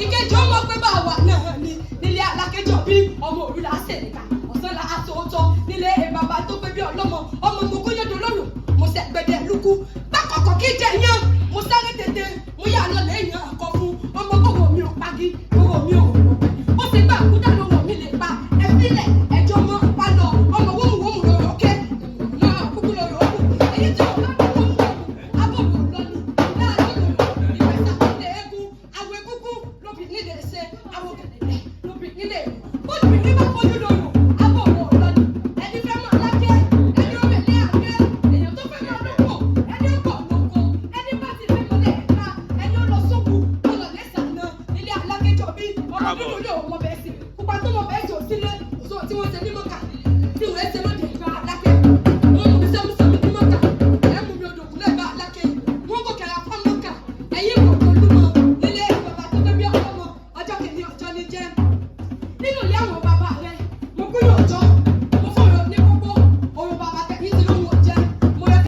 Ìkejì ọmọ pé bá wà náà ni nílé alákejì bí ọmọ òru là á ṣèlérà, ọ̀sán là á sòótọ́ nílé bàbá tó pé bí ọlọ́mọ ọmọ mo kóyọ̀dọ̀ lọ́rùn mo ṣẹ̀gbẹ̀dẹ̀ lukú bákọ̀kọ̀ kí jẹ yán mo sáré tètè mo yà lọ lẹ́yìn àkọ́ fún ọmọ gbogbo mi ò pagi gbogbo mi ò.